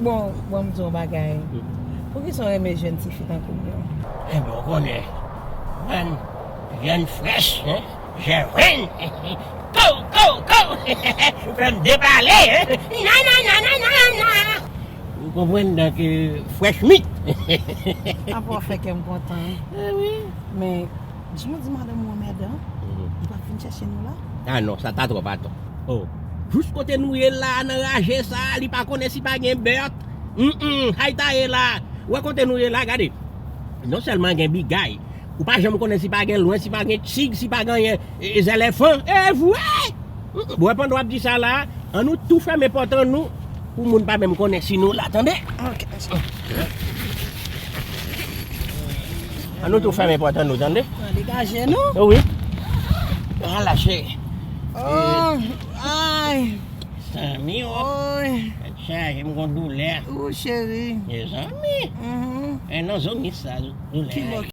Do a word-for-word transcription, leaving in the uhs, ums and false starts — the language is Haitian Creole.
Bon, bon, m di yon bagay. Poukisa w renmen jèn tifi tankou m yo? Enben, w konnen, mwen, jèn frèch, hein? Jèn, go, go, go! Ou fè m depale, hein? Na, na, na, na, na, na! Ou konprann, donk, euh, fresh meat. Apa w fè kè m kontan. Eh wi. Men, jan w di madanm ou anmèdan, li p ap vin chèche nou la? Ah non, sa ta twòp atò. Oh. Jis kote nou ye la, nan raje sa, li pa konnen si pa gen bèt. Mm, mm, hay ta ye la. Ou wè kote nou ye la, gade. Non sèlman gen bigay, ou pa janm konnen si pa gen lwen, si pa gen tig, si pa gen, e, e, zèlèfan. E vre! Bon, pandan w ap di sa la, ann nou tou fèmen pòt an nou, pou moun pa menm konnen si nou la, tande? Ok. Ann nou tou fèmen pòt an nou, tande? Degaje nou? Wi. Ala, cheri. Oh, ay. Zanmi, oh. Oy. Tèt chaje, m gon doulè. Ou, cheri. Mezanmi. Mhm. E nan zòn sa, doulè. Ki bò